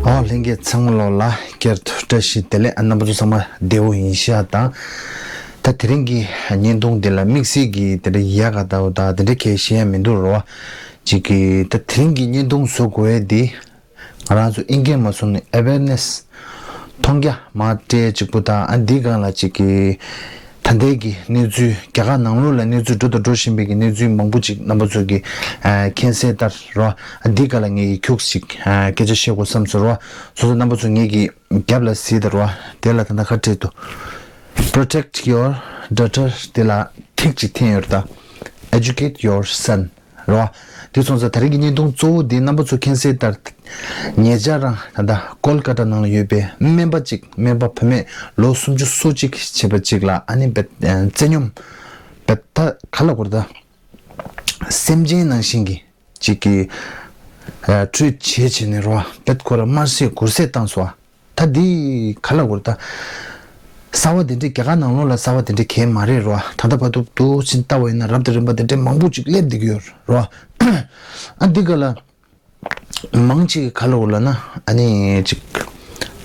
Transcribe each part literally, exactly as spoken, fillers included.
ཨོ་ལྷན་རྒྱས་ཚང་མ་ལོ་ལ་བསྐྱར་དུ་བཀྲ་ཤིས་བདེ་ལེགས། ཨ་རྣམ་པ་ཚོ་ཚང་མ་བདེ་པོ་ཡིན་ཤག་དང་། ད་དེ་རིང་གི་བརྙན་ཐུང་འདི་ལ་དམིགས་བསལ་གྱི་དེ་འདྲ་ཡག་ག་ད་འོ་ད་དེ་འདྲ་གལ་ཤེས་ཡ་མི་འདུག་རོ། ཅིག་གི་ད་དེ་རིང་གི་བརྙན་ཐུང་བཟོ་དགོས་ཡ་འདི། ང་རང་ཚོ་ཨིན་སྐད་མ་སོང་ནས་ཨེ་ཝེར་ནེ་སི། མཐོང་རྒྱ་མ་སྤྲད་ཅིག་པོ་དང་། ཨ་འདི་སྒང་ལ་ཅིག་གི་ད་ལྟའི་གི་གནས་ཚུལ། རྒྱ་གར་ནང་ལོགས་ལ་གནས་ཚུལ་འགྲོ་དང་འགྲོ་བཞིན་པའི་གི་གནས་ཚུལ་མང་པོ་ཅིག་རྣམ་པ་ཚོ་གི་ཨ་མཁྱེན་གསལ་ལྟར་རོ། ཨ་འདི་སྒང་ལ་ངས་ཀྱི་ཁྱུག་ཅིག་ཨ་སྐད་ཆ་བཤད་དགོས་བསམ་སོང་རོ། སོ་སོ་རྣམ་པ་ཚོ་ངས་ཀྱི་རྒྱབ་ལ་གཟིགས་དང་རོ། དེ་ལ་ད་ལྟ་ཁ་བྲལ་དུ། Protect your daughter དེ་ལ་ཐིག་ཅིག་འཐེན་ཡོད་རེད་ད། Educate your son རོ། དེ་སོང་ཙང་ད་རིང་གི་བརྙན་ཐུང་གཙོ་བོ་འདི་རྣམ་པ་ཚོ་མཁྱེན་གསལ་ལྟར། ཉེ་ཆར་རང་ད་ལྟ་ཀོལ་ཀ་ཏ་ནང་ལ་ཡོད་པའི་སྨན་པ་གཅིག་སྨན་པ་བུད་མེད་ལོ་སུམ་ཅུ་སོ་གཅིག་བྱས་པ་གཅིག་ལ་ཨ་ནི་བེད་བཙན་སྙོམས་བེད་ད་ག་ལ་གོ་རེད་ད། སེམས་ཅན་ནང་བཞིན་གྱི་གཅིག་གི་ཁྲུས་བྱེད་བྱས་ནས་རོ། བེད་ཁོ་ར་དམར་བསད་གུར་བསད་བཏང་སོང་། ད་འདི་ག་ལ་གོ་རེད་ད། གསར་བ་དེ་འདྲའི་རྒྱ་གར་ནང་ལོགས་ལ་གསར་བ་དེ་འདྲའི་གས་མ་རེད་རོ། ད་ལྟ་བར་དུ་འདུག་ཕྱིན་ལྟ་བ་ཡིན་ན་རབ་དང་རིམ་པ་དེ་འདྲའི་མང་པོ་ཅིག་སླེབས་བསྡད་ཀྱི་ཡོད་རོ། ཨ་འདི་ག་ལ་མང་ཆེ་ག་ལ་གོ་ལ་ན་ཨ་ནི་ཅིག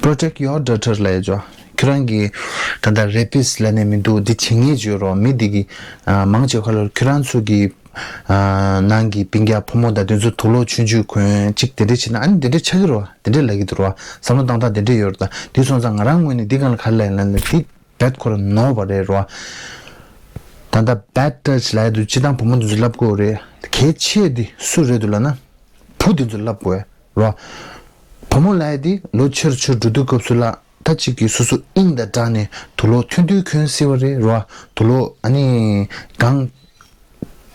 Protect your daughter ལ་ཡ་ཅོ། ཁྱོད་རང་གི་ད་ལྟ་རེ་པིས་ལ་ནས་མི་འདུག་འདི་བྱེད་ངེས་ཅོ་རོ། མི་འདི་གི་ཨ་མང་ཆེ་ག་ལ་ཁྱོད་རང་ཚོ་གི་ཨ་ནང་གི་སྤུན་ཀྱག་ཕོ་མོ་དང་དེ་ཚོ་དུག་ལོག་ཆུང་ཆུང་གོན་ཅིག་དེ་འདྲས་བྱེད་ན་ཨ་ནི་དེ་འདྲས་ཆགས་ཀྱི་རོ། དེ་འདྲས་ལབ་ཀྱི་འདུག་རོ། བསམ་བློ་བཏང་སྟངས་དེ་འདྲས་ཡོད་རེད་ད། དེ་སོང་ཙང་ང་རང་ངོས་ནས་འདི་གང་ལ་ག་ལ་ཡིན་ལབ་ན་འདི་བེད་ཁོ་ར་ནོར་བ་རེད་རོ། ད་ལྟ་bad touch ལབ་ཡ་འདུག་སྤྱིར་བཏང་བུ་མོ་དེ་ཚོ་ལབ་དགོས་རེད། གལ་ཆེ་འདི་སུ་རེད་འདུག་ལབ་ན། བུ་དེ་ཚོ་ལབ་དགོས་རོ། བུ་མོ་ལབ་ཡ་འདི་ལོ་ཆེ་རུ་ཆེ་རུ་འགྲོ་དུས་སྐབས་སུ་ལ། ད་གཅིག་གིས་སོ་སོ་དབྱིངས་དང་སྦྲགས་ནས་དུག་ལོག་ཐུང་ཐུང་གོན་སྲིད་པ་རེད་རོ། དུག་ལོག་ཨ་ནི་གང་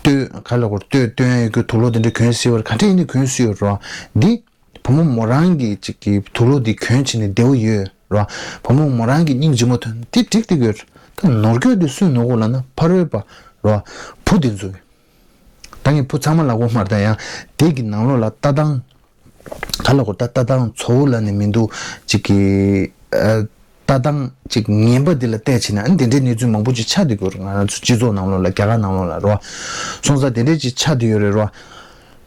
སྟོད་ག་ལ་གོ་སྟོད་སྟོད་ཡ་ཡོད་རྒྱུ་དུག་ལོག་དེ་འདྲ་གོན་སྲིད་པ་རེད། ག་འདྲ་ཡིན་ནའི་གོན་སྲིད་པ་རོ། འདི་བུ་མོ་མོ་རང་གིས་གཅིག་གིས་དུག་ལོག་འདི་གོན་བྱས་ནས་བདེ་པོ་ཡོད་རོ། བུ་མོ་མོ་རང་གི་སྙིང་རྗེ་མོ་ཐོན་འདི་འགྲིག་འདི་དགོས། ད་ནོར་སྐྱོན་འདི་སུས་ནོར་གོ་ལབ་ན་ཕ་རོལ་པ་རོ། བུ་འདི་ཚོ། ད་ངས་བུ་ཚང་མ་ལབ་གོ་མ་རེད། ད་ཡང་དེ་གི་ནང་ལོགས་ལ་ལྟ་སྟངས། ག་ལ་གོ་ད་ལྟ་སྟངས་གཙོ་བོ་ལ་ནི་མི་འདུག་གཅིག་གི་ཨ་ལྟ་སྟངས་གཅིག་ངན་པ་འདི་ལ་བལྟས་བྱས་ན་ཨ་ནི་དེ་འདྲའི་གནས་ཚུལ་མང་པོ་ཅིག་ཆགས་བསྡད་ཀྱི་ཡོད་རེད། ང་རང་ཚོ་སྤྱི་ཚོགས་ནང་ལོགས་ལ་རྒྱ་གར་ནང་ལོགས་ལ་རོ། སོང་ཙང་དེ་འདྲའི་ཅིག་ཆགས་བསྡད་ཡོད་རེད་རོ།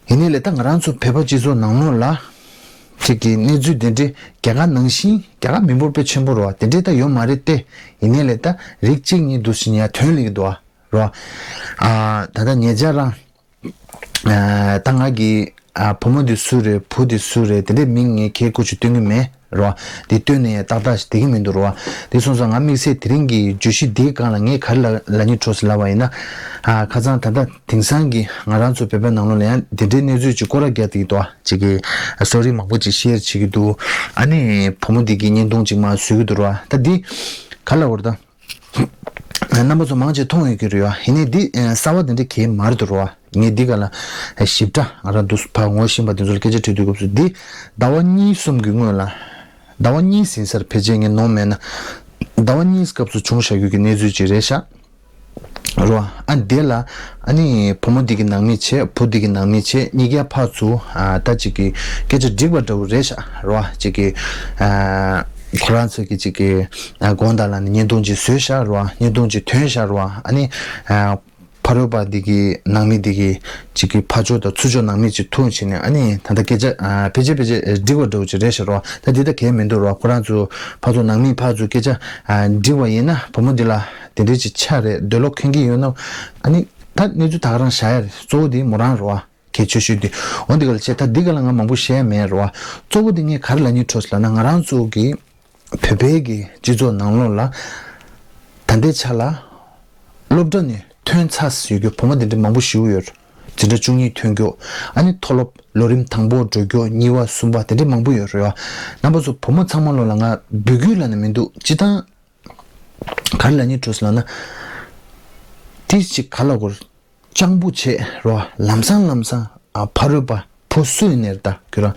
ཡིན་ནའི་ལས་ད་ང་རང་ཚོ་བོད་པ་སྤྱི་ཚོགས་ནང་ལོགས་ལ་གཅིག་གི་གནས་ཚུལ་དེ་འདྲའི་རྒྱ་གར་ནང་བཞིན་རྒྱ་གར་མི་འབོར་དཔེ་ཆེན་པོ་རོ་དེ་འདྲའི་ད་ཡོད་མ་རེད་དེ། ཡིན་ནའི་ལས་ད་རིགས་གཅིག་གཉིས་འདུག་ཟེར་ནས་ཡ་ཐོན་ལེ་གི་འདུག་ཨ། རོ། ཨ་ད་ལྟ་ཉེ་ཆར་རང་ཨ་ད་ང་གི་ཨ་བུ་མོ་འདི་སུ་རེད་བུ་འདི་སུ་རེད་དེ་འདྲའི་མིང་ངས་ཁྱེད་སྐུ་མཁྱེན་སྟོན་གི་མེད་རོ། འདི་སྟོན་ནས་ཡང་ཏག་ཏག་ཞིག་བསྡད་གི་མི་འདུག་རོ། དེ་སོང་ཙང་ང་དམིགས་བསལ་དེ་རིང་གི་བརྗོད་གཞི་འདིའི་སྒང་ལ་ངས་ག་རེ་ལབ་ལབ་སྙིང་བྲོ་ཟེར་ལབ་པ་ཡིན་ན། ཨ་ཁ་སང་ད་ལྟ་དེང་སང་གི་ང་རང་ཚོ་བོད་པའི་ནང་ལོགས་ལ་ཡང་འདི་འདྲའི་གནས་ཚུལ་ཅིག་སྐོར་ར་རྒྱག་བསྡད་ཀྱི་འདུག་ཅིག་གི་story མང་པོ་ཅིག་share བྱེད་ཀྱི་འདུག་ཨ་ནི་བུ་མོ་འདི་གི་བརྙན་ཐུང་ཅིག་མར་བཟོ་གི་འདུག་རོ། ད་འདི་ག་ལབ་དགོས་རེད་ད། རྣམ་པ་ཚོ་མང་ཆེ་མཐོང་ཡོད་ཀྱི་རེད་ཡ། ཡིན་ནའི་འདི་ཨ་གསར་བ་དེ་འདྲ་གས་མ་རེད་འདུག་རོ། ངས་འདི་ག་ལ་ཞིབ་ཕྲ་ང་རང་འདུག་ཕར་ངོ་ཤེས་པ་དེ་ཚོ་ལ་སྐད་ཆ་དྲིས་དུས་སྐབས་སུ་འདི་ཟླ་བ་གཉིས་གསུམ་གྱི་སྔོན་ལ། ཟླ་བ་གཉིས་ཟིན་སར་ཕལ་ཆེར་ངས་ནོར་མེད་ན། ཟླ་བ་གཉིས་སྐབས་སུ་བྱུང་བཞག་རྒྱུ་གི་གནས་ཚུལ་ཅིག་རེད་ཤག་རོ། ཨ་འདི་ལ་ཨ་ནི་བུ་མོ་འདི་གི་ནང་མི་བྱས་བུ་འདི་གི་ནང་མི་བྱས་གཉིས་ཀ་ཕར་ཚུར་ཨ་ད་ཅིག་གི་སྐད་ཆ་འགྲིག་པ་འདྲ་བོ་རེད་ཤག་རོ། ཅིག་གི་ཨ་ཁོ་རང་ཚོ་གི་ཅིག་གི་ཨ་དགོངས་དག་ལ་ནི་བརྙན་ཐུང་ཅིག་བཟོས་ཤག་རོ། བརྙན་ཐུང་ཅིག་ཐོན་ཤག་རོ། ཨ་ནི་ཨ་ཕ་རོལ་པ་འདི་གི་ནང་མི་འདི་གི་ཅིག་གི་ཕར་ཕྱོགས་དང་ཚུར་ཕྱོགས་ནང་མི་ཅིག་ཐུག་བྱས་ནས་ཨ་ནི་ད་ལྟ་སྐད་ཆ་ཨ་ཕལ་ཆེར་ཕལ་ཆེར་འགྲིག་པ་འདྲ་བོ་ཅིག་རེད་ཤག་རོ། ད་འདི་ད་གས་མི་འདུག་རོ། ཁོ་རང་ཚོ་ཕར་ཚུར་ནང་མི་ཕར་ཚུར་སྐད་ཆ་ཨ་འགྲིག་པ་ཡིན་ན་བུ་མོ་འདི་ལ་དེ་འདྲའི་ཅིག་ཆགས་རེད། འདོད་བློ་ཁེངས་ཀྱི་ཡོད་ན་ཨ་ནི་ད་གནས་ཚུལ་ད་ག་རང་བཞག་ཡ་རེད། གཙོ་བོ་དེ་མོ་རང་རེད་བ། གལ་ཆེ་ཤོས་དེ། འོ་འདི་ག་ལ་བྱས་ད་འདི་ག་ལ་ང་མང་པོ་བཤད་ཡ་མེད་རེད་བ། གཙོ་བོ་དེ་ངས་ག་རེ་ལབ་སྙིང་བྲོ་ཟེར་ལབ་ན་ང་རང་ཚོ་གི་བོད་པའི་གི་སྤྱི་ཚོགས་ནང་ལོགས་ལ་ད་ལྟའི་ཆ་ལ་སློབ་གྲྭ་ནས་ཐོན་ཚར་ཡོད་རྒྱུ་བུ་མོ་དེ་འདྲ་མང་པོ་ཞིག་ཡོད་རེད། འཛིན་གྲྭ་བཅུ་གཉིས་ཐོན་རྒྱུ། ཨ་ནི་མཐོ་སློབ་ལོ་རིམ་དང་པོ་འགྲོ་རྒྱུ་གཉིས་པ་གསུམ་པ་དེ་འདྲ་མང་པོ་ཡོད་རེད་བ། རྣམ་པ་ཚོ་བུ་མོ་ཚང་མ་ལོ་ལ་ང་འབོད་སྐུལ་ལབ་ན་མི་འདུག་སྤྱིར་བཏང་ག་རེ་ལབ་སྙིང་བྲོ་ཟེར་ལབ་ན། དེ་ཅིག་ག་ལ་གོ་སྤྱང་པོ་བྱས་རོ། ལམ་སང་ལམ་སང་ཨ་ཕ་རོལ་པ་བུ་སུ་ཡིན་ནའི་ད་ཁྱོད་རང་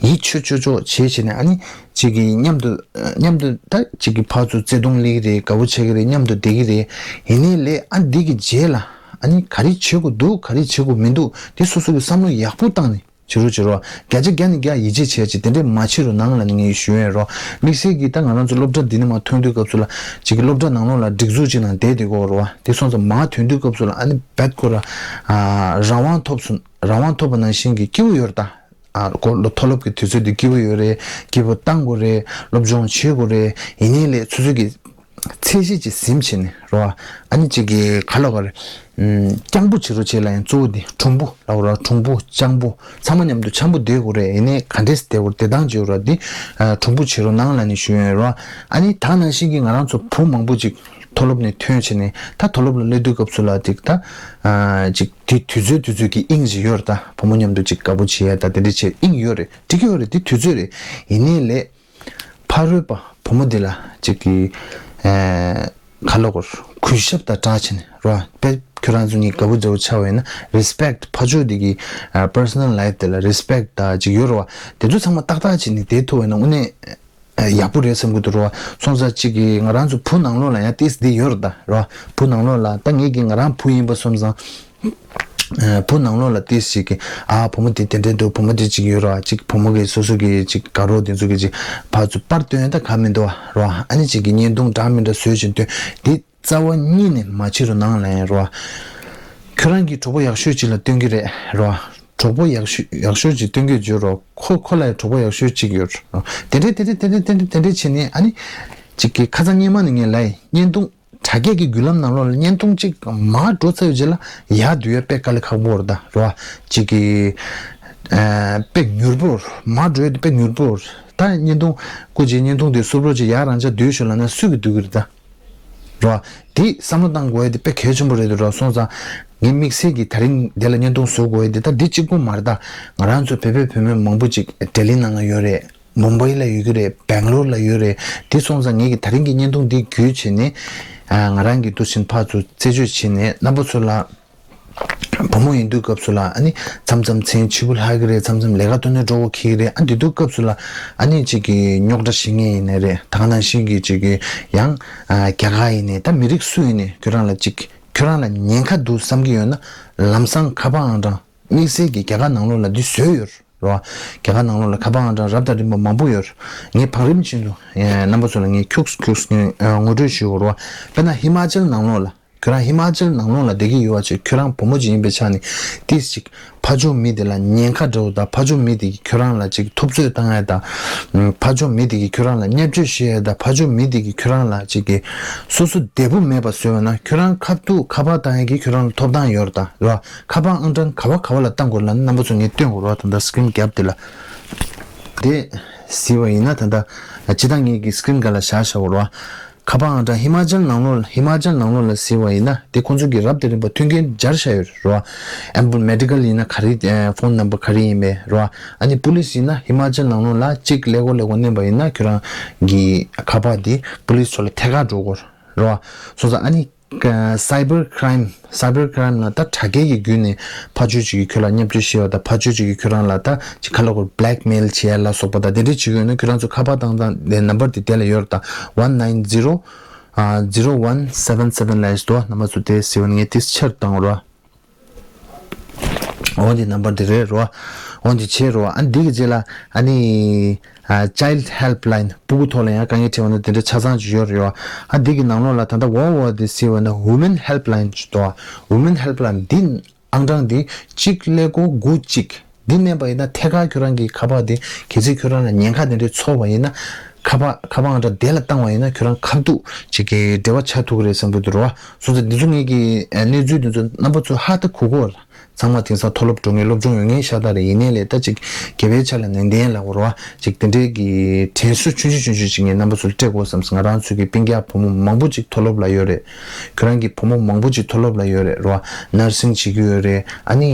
ཡིད་ཆོས་ཆོས་ཆོས་བྱས་བྱས་ནས་ཨ་ནི་གཅིག་གིས་མཉམ་དུ་མཉམ་དུ་ད་གཅིག་གིས་ཕར་ཚུར་བརྩེ་དུང་སླེབས་ཀྱི་རེད། དགའ་པོ་བྱེད་ཀྱི་རེད། མཉམ་དུ་བསྡད་ཀྱི་རེད། ཡིན་ནའི་ལས་ཨ་འདི་གི་རྗེས་ལ་ཨ་ནི་ག་རེ་བྱེད་དགོས་འདུག་ག་རེ་བྱེད་དགོས་མི་འདུག་དེ་སོ་སོ་གི་བསམ་བློ་ཡག་པོ་བཏང་ནས། བྱེད་རོགས་བྱེད་རོགས། བརྒྱ་ཆ་བརྒྱ་ནས་བརྒྱ་ཡིད་ཆེས་བྱས་ཅིག་དེ་འདྲས་མ་བྱེད་རོགས་གནང་ལབ་ནས་ངས་ཞུ་ཡས་རོགས། དམིགས་བསལ་གྱིས་ད་ང་རང་ཚོ་སློབ་གྲྭ་འདི་ནས་མར་ཐོན་དུས་སྐབས་སུ་ལ་ཅིག་གི་སློབ་གྲྭ་ནང་ལོགས་ལ་སྒྲིག་འཛུགས་ཅིག་ནང་བསྡད་བསྡད་དགོས་རོགས། དེ་སོང་ཙང་མར་ཐོན་དུས་སྐབས་སུ་ལ་ཨ་ནི་རྦད་ཁོ་ར་ཨ་རང་དབང་ཐོབ་སོང་། རང་དབང་ཐོབ་པ་ནང་བཞིན་གྱི་སྐྱིད་པོ་ཡོད་རེད་ད། ཨ་ཁོ་ལོ་མཐོ་སློབ་ཀྱི་དུས་ཚོད་འདི་སྐྱིད་པོ་ཡོད་རེད། སྐྱིད་པོ་བཏང་དགོས་རེད། སློབ་སྦྱོང་བྱེད་དགོས་རེད། ཡིན་ནའི་ལས་ཚོད་ཚོད་ཀྱི་ཚད་གཞི་ཅིག་ཟིན་བྱས་ནས་རོ། ཨ་ནི་ཅིག་གི་ག་ལ་ག་རེ། ཨམ། སྤྱང་པོ་བྱེད་རོགས་བྱེད་ལབ་ཡང་གཙོ་བོ་འདི་གྲུང་པོ་ལབ་རོ། གྲུང་པོ་སྤྱང་པོ་ཚང་མ་མཉམ་དུ་འཆམ་པོ་བསྡད་དགོས་རེད། ཡིན་ནའི་ག་འདྲས་བསྡད་དགོས་རེད། བསྡད་སྟངས་བྱེད་རོ། འདི་ཨ་གྲུང་པོ་བྱེད་རོགས་གནང་ལབ་ནས་ཞུ་ཡོད་རོ། ཨ་ནི་ད་ནང་བཞིན་གྱི་ང་རང་ཚོ་བུ་མང་པོ་ཅིག་མཐོ་སློབ་ནས་ཐོན་བྱས་ནས་ད་མཐོ་སློབ་ལ་སླེབས་དུས་སྐབས་སུ་ལ་ཅིག་ད་ཨ་ཅིག་དེ་དུས་ཚོད་དུས་ཚོད་ཀྱི་དབྱིངས་ཅིག་ཡོད་རེད། ད་བུ་མོ་མཉམ་དུ་ཅིག་དགའ་པོ་བྱེད་ཡ་ད་དེ་འདྲས་བྱེད་དབྱིངས་ཡོད་རེད། འགྲིག་གི་ཡོད་རེད། དེ་དུས་ཚོད་རེད། ཡིན་ནའི་ལས་ཕ་རོལ་པ་བུ་མོ་འདི་ལ་ཅིག་གི་ཨེ་ཁ་ལོ་གོར་གུས་ཞབས་དང་སྦྲགས་བྱས་ནས་རོ། དཔེ་ཁྱོད་རང་ཚོ་གཉིས་དགའ་པོ་འཇའ་པོ་ཆགས་པ་ཡིན་ན་རི་སི་པེག་ཕ་ཕྱོགས་འདི་གི་ཨ་པར་སོ་ནལ་ལའིབ་དེ་ལ་རི་སི་པེག་དང་ཅིག་ཡོད་རོ། དེ་ཚོ་ཚང་མ་ཏག་ཏག་བྱས་ནས་བསྡད་ཐུབ་པ་ཡིན་ན་དངོས་གནས་ཨ་ཡག་པོ་རེད་བསམ་གྱི་འདུག་རོ། སོང་ཙང་ཅིག་གི་ང་རང་ཚོ་བུ་ནང་ལོགས་ལ་ཡང་ཏིས་འདི་ཡོད་རེད་ད་རོ། བུ་ནང་ལོགས་ལ་ད་ངེད་ཀྱི་ང་རང་བུ་ཡིན་པ་སོང་ཙང་། ཨ་བུ་ནང་ལོགས་ལ་ཏིས་ཅིག་གི་ཨ་བུ་མོ་དེ་དེ་འདྲས་འདུག་བུ་མོ་དེ་ཅིག་ཡོད་ར། ཅིག་བུ་མོ་གི་སོ་སོ་གི་ཅིག་དགའ་རོགས་དེ་ཚོ་གི་ཅིག་ཕར་ཚུར་པར་སྟོན་ད་ག་མི་འདུག་ར། ཨ་ནི་ཅིག་གི་བརྙན་ཐུང་འདྲ་མི་འདྲ་བཟོས་ཅིག་སྟོན། དེ་རྩ་བ་ཉིད་ནས་མ་བྱེད་རོགས་གནང་ལབ་ཡིན་ར། ཁྱོད་རང་གི་གྲོགས་པོ་ཡག་ཤོས་ཅིག་ལ་སྟོན་གི་རེད་ར། གྲོགས་པོ་ཡག་ཤོས་ཡག་ཤོས་ཅིག་སྟོན་གི་བརྗོད་རོགས། ཁོ་ཁོ་ལ་ཡང་གྲོགས་པོ་ཡག་ཤོས་ཅིག་ཡོད་ར། དེ་འདྲས་དེ་འདྲས་དེ་འདྲས་དེ་འདྲས་དེ་འདྲས་བྱས་ནས་ཨ་ནི་ཅིག་གི་ཁ་སང་སྔོན་མ་ནས་ངས་ལབ་ཡིན། བརྙན་ཐུང་དྲ་རྒྱ་གི་བརྒྱུད་ལམ་ནང་ལོགས་ལ་བརྙན་ཐུང་གཅིག་མར་འགྲོ་ཚར་བའི་རྗེས་ལ་ཡར་བསྡུ་ཡ་དཔེ་དཀའ་ལས་ཁག་པོ་རེད་ད་རོ། གཅིག་གི་ཨ་དཔེ་མྱུར་པོ་རེད། མར་འགྲོ་ཡ་དེ་དཔེ་མྱུར་པོ་རེད། ད་བརྙན་ཐུང་སྐུ་མཁྱེན་བརྙན་ཐུང་དེ་སུབ་རོགས་ཅིག་ཡར་རང་འཇགས་བསྡུས་ཤོག་ལབ་ན་སུས་གི་བསྡུ་གི་རེད་ད་རོ། དེ་བསམ་བློ་བཏང་དགོས་ཡ་དེ་དཔེ་གལ་ཆེན་པོ་རེད་དེ་རོ། སོང་ཙང་ངའི་དམིགས་བསལ་གྱི་དེ་རིང་དེ་ལ་བརྙན་ཐུང་བཟོ་དགོས་ཡ་དེ་ད་འདི་གཅིག་པོ་མ་རེད་ད། ང་རང་ཚོ་བོད་པའི་བུད་མེད་མང་པོ་ཅིག་ལྡི་ལི་ནང་ལ་ཡོད་རེད། མུམ་བྷའི་ལ་ཡོད་ཀྱི་རེད། སྦེང་ལོར་ལ་ཡོད་རེད། དེ་སོང་ཙང་ངེད་ཀྱི་དེ་རིང་གི་བརྙན་ཐུང་འདི་བརྒྱུད་བྱས་ནས་ཨ་ང་རང་གི་འདུག་བཞིན་ཕར་ཚུར་རྩད་གཅོད་བྱས་ནས་རྣམ་པ་ཚོ་ལ་བུ་མོ་ཡིན་དུས་སྐབས་སུ་ལ་ཨ་ནི་མཚམས་མཚམས་མཚན་ཕྱི་པོ་ལྷག་གི་རེད། མཚམས་མཚམས་ལས་ཀ་ཐོག་ནས་འགྲོ་དགོས་ཁེལ་གི་རེད། ཨ་འདི་དུས་སྐབས་སུ་ལ་ཨ་ནི་གཅིག་གི་རྙོག་དྲ་ཞིག་ངེས་ཡིན་ནའི་རེད། ད་ག་ནང་བཞིན་གྱི་གཅིག་གི་ཡང་ཨ་རྒྱ་གར་ཡིན་ནའི་ད་མི་རིགས་སུ་ཡིན་ནའི་ཁྱོད་རང་ལ་གཅིག་ཁྱོད་རང་ལ་ཉེན་ཁ་འདུག་བསམ་གྱི་ཡོད་ན་ལམ་སང་ཁ་པར་ཨང་གྲངས་དམིགས་བསལ་གྱི་རྒྱ་གར་ནང་ལོགས་ལ་འདི་བཟོས་ཡོད་རེད། རོ། རྒྱ་གར་ནང་ལོགས་ལ་ཁ་པར་ཨང་གྲངས་རབ་དང་རིམ་པ་མང་པོ་ཡོད། ངས་བང་རིམ་བཞིན་དུ་ཨེ་རྣམ་པ་ཚོ་ལ་ངས་ཁྱུག་ཁྱུག་ངོ་སྤྲོད་ཞུ་དགོས་རོ། དཔེར་ན་ཧི་མ་ཅལ་ནང་ལོགས་ལ་ཁྱོད་རང་ཧི་མ་ཅལ་ནང་ལོགས་ལ་བསྡད་ཀྱི་ཡོད་པ་ཅིག་ཁྱོད་རང་བུ་མོ་ཅིག་ཡིན་པའི་ཆ་ནས་ཏིས་ཅིག་ཕ་ཕྱོགས་མི་དེ་ལ་ཉེན་ཁ་འདྲ་བོ་དང་ཕ་ཕྱོགས་མི་དེ་གིས་ཁྱོད་རང་ལ་ཅིག་ཐུབ་ཚོད་བཏང་ཡ་དང་། ཕ་ཕྱོགས་མི་དེ་གིས་ཁྱོད་རང་ལ་བརྙས་བཅོས་བྱེད་ཡ་དང་ཕ་ཕྱོགས་མི་དེ་གིས་ཁྱོད་རང་ལ་ཅིག་གི་སོ་སོ་བདེ་པོ་མེད་པ་བཟོས་པ་ན་ཁྱོད་རང་ཁ་ཐུག་ཁ་པར་བཏང་ཡ་གིས་ཁྱོད་རང་ལ་ཐོབ་ཐང་ཡོད་རེད་ད་རོ། ཁ་པར་ཨང་གྲངས་ག་བ་ག་བ་ལ་བཏང་དགོས་ལབ་ན་རྣམ་པ་ཚོ་ངས་སྟོན་དགོས་རོགས། ད་ལྟ་སི་ཀི་རིན་རྒྱབ་དེ་ལ། དེ་གཟིགས་པ་ཡིན་ན་ད་ལྟ་སྤྱིར་བཏང་ངེད་ཀྱི་སི་ཀི་རིན་སྒང་ལ་བཞག་བཞག་དགོས་རོགས། ཁ་པར་ཨང་གྲངས་ཧི་མ་ཅལ་ནང་ལོགས་ལ་ཧི་མ་ཅལ་ནང་ལོགས་ལ་གཟིགས་པ་ཡིན་ན་དེ་ཁོང་ཚོ་གི་རབ་དང་རིམ་པ་མཐུན་རྐྱེན་སྦྱར་བཞག་ཡོད་རེད་རོ། ཨེམ་པུལ་མེ་ཌི་ཀལ་ཡིན་ན་ག་རེ་ཕོན་ནམ་བར་ག་རེ་ཡིན་པས་རོ། ཨ་ནི་པུ་ལིས་ཡིན་ན་ཧི་མ་ཅལ་ནང་ལོགས་ལ་གཅིག་ཀླད་ཀོར་ཀླད་ཀོར་མནན་པ་ཡིན་ན་ཁྱོད་རང་གི་ཁ་པར་དེ་པུ་ལིས་ཚོ་ལ་ཐད་ཀར་འགྲོ་དགོས་རོ། སོང་ཙང་ཨ་ནི། ཀ་སའི་བར་ཁྲའིམ། སའི་བར་ཁྲའིམ་ལ་ད་དྲ་རྒྱའི་གི་བརྒྱུད་ནས་ཕར་ཕྱོགས་ཅིག་གིས་ཁྱོད་ལ་བརྙས་བཅོས་བྱས་པ་དང་ཕར་ཕྱོགས་ཅིག་གིས་ཁྱོད་རང་ལ་ད་ཅིག་ཁ་ལོ་གོ་བྷི་ལེག་མེལ་བྱེད་ཡ་ལ་སོགས་པ་དང་དེ་འདྲས་བྱེད་ཀྱི་ཡོད་ན་ཁྱོད་རང་ཚོ་ཁ་པར་བཏང་སྟངས་དེ་ནམ་བར་དེ་དེ་ལ་ཡོད་རེད་ད། one nine zero zero one seven seven ལ་ཡོད་དོ། རྣམ་པ་ཚོ་དེ་ཟེར་བ་ངས་དེ་ཕྱིར་བཏང་རོགས། འོ་འདི་ནམ་བར་འདི་རེད་རོ། འོ་འདི་བྱས་རོ། ཨ་འདི་གི་རྗེས་ལ་ཨ་ནི་ཨ་Child Helpline སྤུ་གུ་ཐོག་ལ་ཡང་དཀའ་ངལ་འཕྲད་པ་ན་དེ་འདྲ་ཆ་ཚང་ཅིག་ཡོད་རེད་ཡོ། ཨ་འདི་གི་ནང་ལོགས་ལ་ད་ལྟ་འོ་འོ་འདི་ཟེར་བ་ན་Women Helpline ཅིག་འདུག Women Helpline འདི་ཨང་གྲངས་འདི་གཅིག་ཀླད་ཀོར་དགུ་གཅིག་འདི་མནན་པ་ཡིན་ན་ཐད་ཀར་ཁྱོད་རང་གི་ཁ་པར་དེ་གལ་སྲིད་ཁྱོད་རང་ལ་ཉེན་ཁ་དེ་འདྲའི་ཚོར་བ་ཡིན་ན་ཁ་པར་ཁ་པར་ཨང་གྲངས་དེ་ལ་བཏང་བ་ཡིན་ན་ཁྱོད་རང་ཁ་ཐུག་ཅིག་གི་འབྲེལ་བ་ཆགས་ཐུབ་ཀྱི་རེད་བསམ་གྱི་འདུག་རོ། སོང་ཙང་འདི་ཚོ་ངེད་ཀྱི་གནས་ཚུལ་འདི་ཚོ་རྣམ་པ་ཚོས་ཧ་ད་གོ་གོ་ལ་ཚང་མ་དེང་སང་མཐོ་སློབ་འགྲོ་མཁན་སློབ་སྦྱོང་ཡོད་མཁན་ཤ་སྟག་རེད། ཡིན་ནའི་ལས་ད་ཅིག་དགེ་བའི་ཆ་ལ་ནན་ཏན་ལབ་དགོས་རོ། ཅིག་དེ་འདྲའི་གི་དྲན་གསོ་ཆུང་ཆུང་ཆུང་ཆུང་ཅིག་ངས་རྣམ་པ་ཚོ་ལ་སྤྲད་དགོས་བསམ་སོང་། ང་རང་ཚོའི་གི་སྤུན་ཀྱག་བུ་མོ་མང་པོ་ཅིག་མཐོ་སློབ་ལ་ཡོད་རེད། ཁྱོད་རང་གི་བུ་མོ་མང་པོ་ཅིག་མཐོ་སློབ་ལ་ཡོད་རེད་རོ། ནར་སིང་བྱེད་ཀྱི་ཡོད་རེད། ཨ་ནི་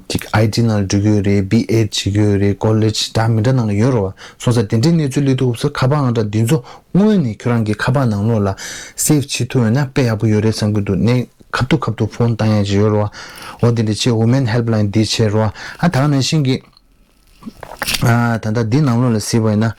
ཅིག་ཨའི་ཊི་ནང་ལ་འགྲོ་གི་ཡོད་རེད། བི་ཨེཌ་བྱེད་ཀྱི་ཡོད་རེད། ཀོ་ལེཇ་འདྲ་མི་འདྲ་ནང་ལ་ཡོད་རེད་བ། སོང་ཙང་དེ་འདྲའི་གནས་ཚུལ་སླེབས་དུས་སྐབས་སུ་ཁ་པར་ཨང་གྲངས་འདི་ཚོ་དངོས་ནས་ཁྱོད་རང་གི་ཁ་པར་ནང་ལོགས་ལ་སེབ་བྱེད་ཐུབ་ཡོད་ན་དཔེ་ཡག་པོ་ཡོད་རེད་བསམ་གྱི་འདུག་ནས་ཁ་ཐུག་ཁ་ཐུག་ཕོན་བཏང་ཡ་ཅིག་ཡོད་རེད་བ། འོ་དེ་འདྲ་བྱས། Women Helpline འདི་བྱས་རེད་བ། ཨ་ད་ག་ནང་བཞིན་གྱི་ཨ་ད་ལྟ་འདི་ནང་ལོགས་ལ་གཟིགས་པ་ཡིན་ན།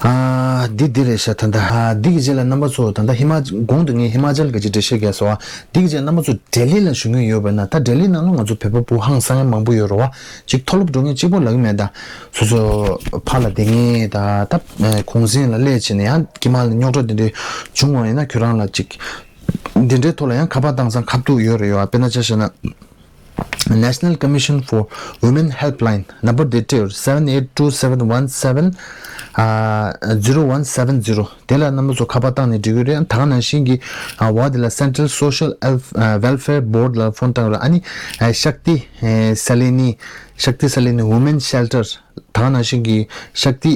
ཨ་འདི་འདི་རེད་ཤག་ད་ལྟ་ཨ་འདི་གི་རྗེས་ལ་རྣམ་པ་ཚོ་ད་ལྟ་ཧི་མ་གོང་དུ་ངས་ཧི་མ་ཅལ་གྱི་ཅིག་འགྲེལ་བཤད་རྒྱག་སོང་བ། འདི་གི་རྗེས་རྣམ་པ་ཚོ་ལྡི་ལི་ལ་བཞུགས་མཁན་ཡོད་པ་ན། ད་ལྡི་ལི་ནང་ལ་ང་ཚོ་བོད་པ་བུ་ཧང་སང་ཡ་མང་པོ་ཡོད་རེད་བ། ཅིག་མཐོ་སློབ་འགྲོ་མཁན་གཅིག་པོ་ལབ་ཀྱི་མེད་ད། སོ་སོ་ཕར་ལ་བསྡད་མཁན་ད་ད་གུང་སེང་ལ་སླེབས་བྱས་ནས་ཡང་དཀྱིལ་མ་ལ་རྙོག་དྲ་འདི་འདྲའི་བྱུང་བ་ཡིན་ན་ཁྱོད་རང་ལ་ཅིག་འདི་འདྲའི་ཐོག་ལ་ཡང་ཁ་པར་བཏང་ཙང་ཁ་ཐུག་ཡོད་རེད་ཡོད། དཔེར་ན་ཆ་བཞག་ན། National Commission for Women Helpline ནམ་བར་དེ་སྤྲད་ཡོད། seven eight two seven one seven zero one seven zero དེ་ལ་རྣམ་པ་ཚོ་ཁ་པར་བཏང་ནས་འགྲིག་གི་རེད། ད་ག་ནང་བཞིན་གྱི་འོག་དེ་ལ་Central Social Welfare Board ལ་ཕོན་བཏང་རོགས། ཨ་ནི་ཤཀྟི་སལ་ནི་ཤཀྟི་སལ་ནི་Women Shelter ད་ག་ནང་བཞིན་གྱི་ཤཀྟི་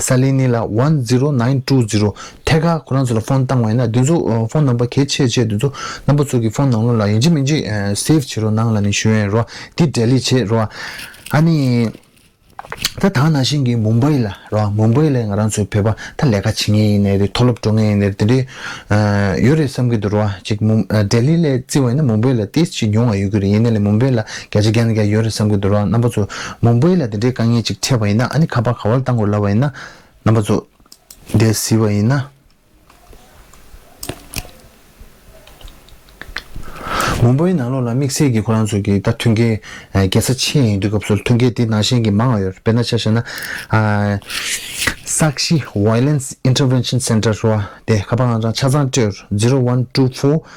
སལ་ནི་ལ་one zero nine two zero ཐད་ཀར་ཁོ་རང་ཚོ་ལ་ཕོན་བཏང་བ་ཡིན་ན། འདི་ཚོ་ཕོན་ནམ་བར་གལ་ཆེ་ཆེ་འདི་ཚོ་རྣམ་པ་ཚོ་གི་ཕོན་ནང་ལོགས་ལ་ཡིན་གཅིག་མིན་གཅིག་སེབ་བྱེད་རོགས་གནང་ལབ་ནས་ཞུ་ཡ་ཡིན་རོགས། འདི་འབྲེལ་ལི་བྱེད་རོགས། ཨ་ནི། ད་ད་ག་ནང་བཞིན་གྱི་མུམ་བྷེ་ལ་རོ། མུམ་བྷེ་ལ་ང་རང་ཚོའི་བོད་པ་ད་ལས་ཀ་བྱེད་མཁན་ཡིན་ནའི་རེད། མཐོ་སློབ་འགྲོ་མཁན་ཡིན་ནའི་རེད། དེ་འདྲའི་ཡོད་རེད་བསམ་གྱི་འདུག་རོ། ཅིག་མུམ་ལྡི་ལི་ལ་བརྩི་བ་ཡིན་ན་མུམ་བྷེ་ལ་ཏིས་ཅིག་ཉུང་བ་ཡོད་ཀྱི་རེད། ཡིན་ནའི་ལས་མུམ་བྷེ་ལ་བརྒྱ་ཆ་བརྒྱ་ནས་བརྒྱ་ཡོད་རེད་བསམ་གྱི་འདུག་རོ། རྣམ་པ་ཚོ་མུམ་བྷེ་ལ་དེ་འདྲའི་དཀའ་ངལ་ཅིག་འཕྲད་པ་ཡིན་ན། ཨ་ནི་ཁ་པར་ག་བར་བཏང་དགོས་ལབ་པ་ཡིན་ན། རྣམ་པ་ཚོ་འདིར་གཟིགས་པ་ཡིན་ན། མུམ་བྷེའི་ནང་ལོགས་ལ་དམིགས་བསལ་གྱི་ཁོ་རང་ཚོ་གི་ད་མཐུན་རྐྱེན་རྒྱལ་ས་ཆེ་ཡིན་དུས་སྐབས་སུ་མཐུན་རྐྱེན་དེ་ནང་བཞིན་གྱི་མང་བ་ཡོད། དཔེར་ན་ཆ་བཞག་ན། Sakshi Violence Intervention Center རོ། དེ་ཁ་པར་ཨང་གྲངས་ཆ་ཚང་སྤྲད། zero one two four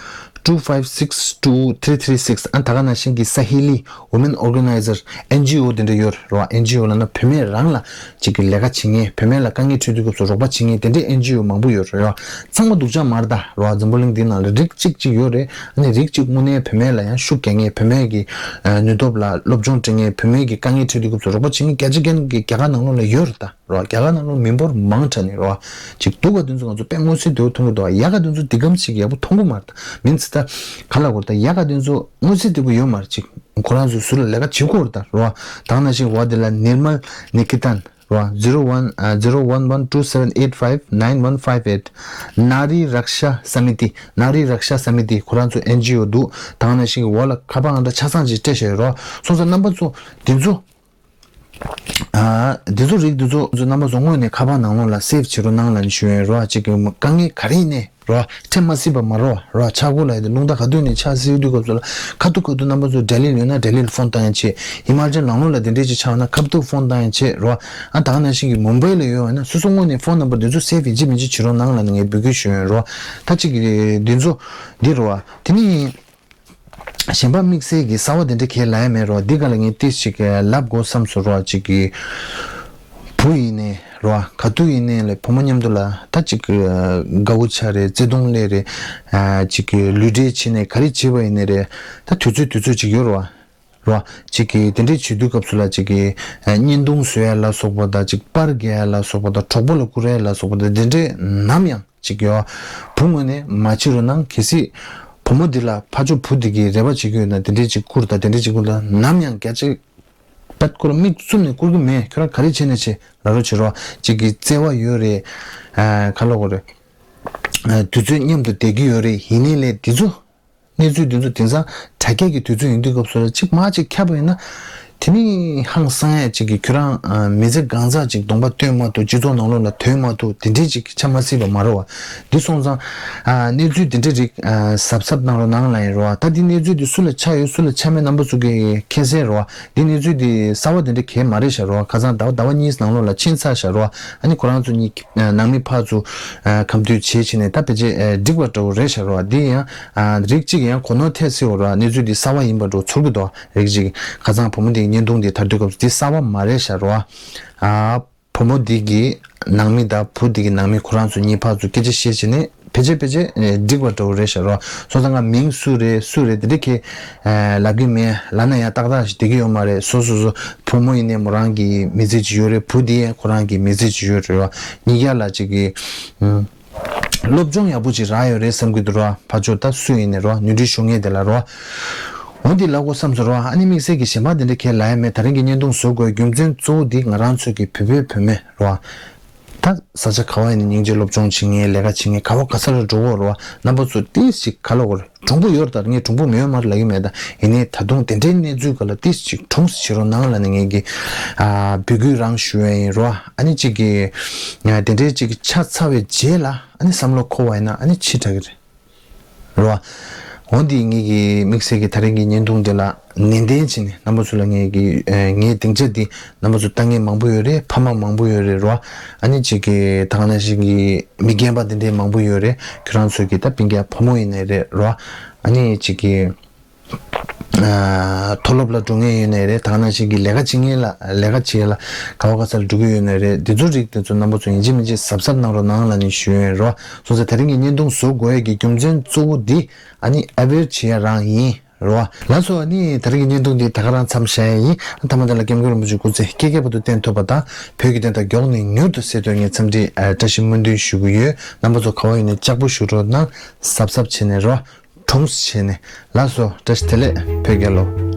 two five six two three three six ཨ་ད་ག་ནང་བཞིན་གྱི་Saheli Women Organizer ཨེན་ཇི་ཨོ་དེ་འདྲ་ཡོད་རེད་བ། ཨེན་ཇི་ཨོ་ལབ་ན་བུད་མེད་རང་ལ་ཅིག་གི་ལས་ཀ་བྱེད་མཁན། བུད་མེད་ལ་དཀའ་ངལ་འཕྲད་དུས་སྐབས་སུ་རོགས་པ་བྱེད་མཁན་དེ་འདྲའི་ཨེན་ཇི་ཨོ་མང་པོ་ཡོད་རེད་བ། ཚང་མ་སྡུག་ཅག་མ་རེད་ད་རེད་བ། འཛམ་བུ་གླིང་འདི་ནང་ལ་རིགས་གཅིག་ཅིག་ཡོད་རེད། ཨ་ནི་རིགས་གཅིག་དངོས་གནས་བུད་མེད་ལ་ཡང་ཤུགས་རྒྱག་མཁན། བུད་མེད་ཀྱི་ནུས་སྟོབས་ལ་སློབ་སྦྱོང་སྤྲད་མཁན། བུད་མེད་ཀྱི་དཀའ་ངལ་འཕྲད་དུས་སྐབས་སུ་རོགས་པ་བྱེད་མཁན་བརྒྱ་ཆ་བརྒྱ་ནས་རྒྱ་གར་ནང་ལོགས་ལ་ཡོད་རེད་ད། རོ། རྒྱ་གར་ནང་ལོགས་མི་འབོར་མང་དྲགས་ནས་རོ། ཅིག་སྡུག་ག་དེ་ཚོ་ང་ཚོ་དཔེ་མངོན་གསལ་དོད་པོ་མཐོང་གི་འདུག་ཡག་ག་དེ་ཚོ་འདི་གམ་ཞིག་ཡག་པོ་མཐོང་གི་མ་རེད་ད། མིན་ཚེ་ད་ག་ལ་གོ་རེད་ད། ཡག་ག་དེ་ཚོ་མངོན་གསལ་དོད་པོ་ཡོད་མ་རེད། ཅིག་ཁོ་རང་ཚོ་ཟུར་ལ་ལས་ཀ་བྱེད་ཀྱི་ཡོད་རེད་ད་རོ། ད་ག་ནང་བཞིན་འོག་དེ་ལ་Nirmal Nikitan རོ། zero one zero one one two seven eight five nine one five eight Nari Raksha Samiti Nari Raksha Samiti ཁོ་རང་ཚོ་ཨེན་ཇི་ཨོ་འདུག་ད་ག་ནང་བཞིན་འོག་ལ་ཁ་པར་ཨང་གྲངས་ཆ་ཚང་ཅིག་སྤྲད་བཞག་ཡོད་རོ། སོང་ཙང་རྣམ་པ་ཚོ་འདི་ཚོ། ཨ། འདི་ཚོ་རིགས་འདི་ཚོ་ཚོ་རྣམ་པ་ཚོ་དངོས་ནས་ཁ་པར་ནང་ལོགས་ལ་སེབ་བྱེད་རོགས་གནང་ལབ་ནས་ཞུ་ཡ་ཡིན་རོ། ཨ། གཅིག་གི་དཀའ་ངལ་ག་རེ་ཡིན་ནའི་རོ། འཕྲད་མ་སྲིད་པ་མ་རོ། རོ། ཆག་སྒོ་ལ་ཡ་དེ་རླུང་རྟ་ག་དུས་ནས་ཆགས་སྲིད་དུས་སྐབས་སུ་ལ་ཁ་ཐུག་ཁ་ཐུག་རྣམ་པ་ཚོ་ལྡི་ལི་ལ་ཡོད་ན་ལྡི་ལི་ལ་ཕོན་བཏང་ཡ་བྱེད། ཧི་མ་ཅལ་ནང་ལོགས་ལ་དེ་འདྲས་ཅིག་ཆགས་ན་ཁ་ཐུག་ཕོན་བཏང་ཡ་བྱེད་རོ། ཨ། ད་ག་ནང་བཞིན་གྱི་མུམ་བྷེ་ལ་ཡོད་པ་ན་སོ་སོ་དངོས་ནས་ཕོན་ནམ་བར་དེ་ཚོ་སེབ་ཡིན་གཅིག་མིན་གཅིག་བྱེད་རོགས་གནང་ལབ་ནས་ངས་འབོད་སྐུལ་ཞུ་ཡ་ཡིན་རོ། ད་གཅིག་གི་འདི་ཚོ་འདི་རོ། ཨ། དེ་ནས། གཞན་པ་དམིགས་བསལ་གྱི་གསར་བ་དེ་འདྲ་གས་ལབ་ཡ་མེད་རོ། འདི་ག་ལ་ངས་ཏིས་ཅིག་ལབ་དགོས་བསམ་སོང་རོ། ཅིག་གི་བུ་ཡིན་ནའི་རོ། ག་དུས་ཡིན་ནའི་ལས་བུ་མོ་མཉམ་དུ་ལ་ད་ཅིག་དགའ་བོ་ཆགས་རེད། བརྩེ་དུང་སླེབས་རེད། ཅིག་གི་ལུས་འབྲེལ་བྱས་ནས་ག་རེ་བྱས་པ་ཡིན་ནའི་རེད། ད་དུས་ཚོད་དུས་ཚོད་ཅིག་ཡོད་རོ། རོ། ཅིག་གི་དེ་འདྲའི་བྱེད་དུས་སྐབས་སུ་ལ་ཅིག་གི་བརྙན་ཐུང་བཟོ་ཡ་ལ་སོགས་པ་དང་། ཅིག་པར་རྒྱག་ཡ་ལ་སོགས་པ་དང་། གྲོགས་པོ་ལ་བསྐུར་ཡ་ལ་སོགས་པ་དང་། དེ་འདྲའི་ནམ་ཡང་། ཅིག་ཡོ། བུ་ངོས་ནས་མ་བྱེད་རོགས་གནང་། གལ་སྲིད་བུ་མོ་འདི་ལ་ཕར་ཕྱོགས་བུ་འདི་གིས་རེ་བ་བྱེད་ཀྱི་ཡོད་ན། དེ་འདྲས་ཅིག་བསྐུར་དང་། དེ་འདྲས་ཅིག་བསྐུར་དང་། ནམ་ཡང་བརྒྱ་ཆ་བརྒྱ་ཁོ་རང་མིག་བཙུམ་ནས་བསྐུར་གྱི་མེད། ཁྱོད་རང་ག་རེ་བྱས་ནས་བྱེད་ལབ་རོགས་བྱེད་རོགས། ཅིག་གི་བརྩེ་བ་ཡོད་རེད། ཨ། ག་ལབ་དགོས་རེད། ཨ། དུས་ཚོད་མཉམ་དུ་བསྡད་ཀྱི་ཡོད་རེད། ཡིན་ནའི་ལས་འདི་ཚོ། གནས་ཚུལ་འདི་ཚོ་དེང་སང་དྲ་རྒྱ་གི་དུས་ཚོད་ཡིན་དུས་སྐབས་སུ་ལ་ཅིག་མར་ཅིག་ཁྱབ་པ་ཡིན་ན། དེ་ནི་ཧང་སང་ཡ་ཅིག་གི་ཁྱོད་རང་ཨ། མི་ཚེ་གང་ཟག་ཅིག་གདོང་པ་སྟོན་མ་ཐུབ། སྤྱི་ཚོགས་ནང་ལོགས་ལ་ཐོན་མ་ཐུབ། དེ་འདྲས་ཅིག་ཆགས་མ་སྲིད་པ་མ་རེད་བ། འདི་སོང་ཙང་། ཨ། གནས་ཚུལ་དེ་འདྲས་རིགས་ཨ། གཟབ་གཟབ་གནང་རོགས་གནང་ལབ་ཡིན་རོ། ད་འདི་གནས་ཚུལ་འདི་སུ་ལ་ཆགས་ཡོད་སུ་ལ་ཆགས་མེད་རྣམ་པ་ཚོ་གི་མཁྱེན་གསལ་རོ། འདི་གནས་ཚུལ་འདི་གསར་བ་དེ་འདྲས་གས་མ་རེད་ཤག་རོ། ཁ་སང་ཟླ་བ་ཟླ་བ་གཉིས་ནང་ལོགས་ལ་ཕྱིན་ཚར་ཤག་རོ། ཨ་ནི་ཁོ་རང་ཚོ་གཉིས་ཨ། ནང་མི་ཕར་ཚུར་ཨ། ཁ་མཐུན་བྱས་བྱས་ནས་ད་ཕལ་ཆེར་ཨ། འགྲིག་པ་འདྲ་བོ་རེད་ཤག་རོ། འདི་ཡང་། ཨ། རིགས་གཅིག་ཡང་གོ་ནོར་ཐེབས་སྲིད་འོ་ར། གནས་ཚུལ་འདི་གསར་བ་ཡིན་པ་འདྲ་ཚོར་གི་འདུག་རིགས་གཅིག་ཁ་སང་བུ་མོ་འདིའི་བརྙན་ཐུང་འདི་དར་དུས་སྐབས་སུ་འདི་གསར་བ་མ་རེད་ཤག་རོ། ཨ། བུ་མོ་འདི་གི་ནང་མི་དང་བུ་འདི་གི་ནང་མི་ཁོ་རང་ཚོ་གཉིས་ཕར་ཚུར་སྐད་ཆ་བཤད་བྱས་ནས་ཕལ་ཆེར་ཕལ་ཆེར་འགྲིག་པ་འདྲ་བོ་རེད་ཤག་རོ། སོང་ཙང་ང་མིང་སུ་རེད་སུ་རེད་དེ་འདྲ་གས་ལབ་གི་མེད། ལབ་ན་ཡང་ཏག་ཏག་ཞིག་བསྡད་ཀྱི་ཡོད་མ་རེད། སོ་སོ་སོ་བུ་མོ་ཡིན་ནའི་མོ་རང་གི་མི་ཚེ་ཅིག་ཡོད་རེད། བུ་འདི་ཡང་ཁོ་རང་གི་མི་ཚེ་ཅིག་ཡོད་རེད་རོ། གཉིས་ཀ་ལ་ཅིག་གི་སློབ་སྦྱོང་ཡག་པོ་ཅིག་རག་ཡོད་རེད་བསམ་གྱི་འདུག་རོ། ཕར་ཕྱོགས་ད་སུ་ཡིན་ནའི་རོ། ནོར་འཁྲུལ་ཤོར་མཁན་དེ་ལ་རོ། འོ་འདི་ལབ་དགོས་བསམ་སོང་རོ། ཨ་ནི་དམིགས་བསལ་གྱི་གཞན་པ་དེ་འདྲ་གས་ལབ་ཡ་མེད། ད་རིང་གི་བརྙན་ཐུང་བཟོ་དགོས་རྒྱུ་མཚན་གཙོ་བོ་འདི་ང་རང་ཚོ་གི་བོད་པའི་བུད་མེད་རོ། ད་ས་ཆ་ག་བ་ཡིན་ནའི་སྙིང་རྗེ་སློབ་སྦྱོང་བྱེད་མཁན་ལས་ཀ་བྱེད་མཁན་ག་བ་ག་ས་ལ་འགྲོ་གི་རོ། རྣམ་པ་ཚོ་ཏིས་ཅིག་ག་ལབ་དགོས་རེད། གྲུང་པོ་ཡོད་རེད། ད་ངས་གྲུང་པོ་མེད་མ་རེད་ལབ་ཀྱི་མེད། ད་ཡིན་ནའི་ད་དུང་དེ་འདྲའི་གནས་ཚུལ་ག་ལ་ཏིས་ཅིག་གྲུང་ཙམ་བྱེད་རོགས་གནང་ལབ་ནས་ངས་ཀྱི་ཨ། འབོད་སྐུལ་རང་ཞུ་ཡ་ཡིན་རོ། ཨ་ནི་ཅིག་གི་དེ་འདྲའི་ཅིག་ཆ་ཚ་བའི་རྗེས་ལ། ཨ་ནི་བསམ་བློ་འཁོར་བ་ཡིན་ན་ཨ་ནི་ཕྱི་དྲགས་ཀྱི་རེད། རེད་བ། འོ་འདི་ངེད་ཀྱི་དམིགས་བསལ་གྱི་ད་རིང་གི་བརྙན་ཐུང་འདི་ལ་ནན་ཏན་བྱས་ནས་རྣམ་པ་ཚོ་ལ་ངེད་ཀྱི་ཨ། ངའི་སྡིངས་ཆ་འདི་རྣམ་པ་ཚོ་ལྟ་མཁན་མང་པོ་ཡོད་རེད། ཕ་མ་མང་པོ་ཡོད་རེད། རེད་བ། ཨ་ནི་ཅིག་གི་ད་ག་ནང་བཞིན་གྱི་མི་རྒན་པ་འདི་འདྲའི་མང་པོ་ཡོད་རེད། ཁྱོད་རང་ཚོ་གི་ད་སྤུན་ཀྱག་བུ་མོ་ཡིན་ནའི་རེད། རེད་བ། ཨ་ནི་ཅིག་གི་མཐོ་སློབ་ལ་འགྲོ་མཁན་ཡོད་ནའི་རེད། ད་ག་ནང་བཞིན་གྱི་ལས་ཀ་བྱེད་མཁན་ལ་ལས་ཀ་བྱེད་ལ་ག་བ་ག་ས་ལ་འགྲོ་གི་ཡོད་ནའི་རེད། འདི་ཚོ་རིགས་དེ་ཚོ་རྣམ་པ་ཚོ་ཡིན་གཅིག་མིན་གཅིག་གཟབ་གཟབ་གནང་རོགས་གནང་ལབ་ནས་ཞུ་ཡོད་རོ། སོང་ཙང་དེ་རིང་གི་བརྙན་ཐུང་བཟོ་དགོས་ཡས་ཀྱི་རྒྱུ་མཚན་གཙོ་བོ་འདི་ཨ་ནི་ཨ་བེར་བྱེད་ཡ་རང་ཡིན་རོ། ལགས་སོ། ཨ་ནི་དེ་རིང་གི་བརྙན་ཐུང་འདི་ད་ག་རང་མཚམས་བཞག་ཡ་ཡིན། མཐའ་མ་དེ་ལ་སྐྱབས་མགོན་རིན་པོ་ཆེ་སྐུ་ཚེ་བསྐལ་བརྒྱའི་བར་དུ་བརྟན་ཐུབ་པ་དང་། བོད་ཀྱི་བདེན་མཐའ་མགྱོགས་ནས་མྱུར་དུ་གསལ་ཐུབ་ངས་འཚམས་འདྲི་བཀྲ་ཤིས་སྨོན་འདུན་ཞུ་གི་ཡོད། རྣམ་པ་ཚོ་ག་བ་ཡིན་ནའི་ལྕགས་པོ་བཞུ་རོགས་གནང་། གཟབ་གཟབ་བྱས་ནས་རོ། གྲོངས་སུ་བྱས་ནས། ལགས་སོ། བཀྲ་ཤིས་བདེ་ལེགས། བོད་རྒྱལ་ལོ།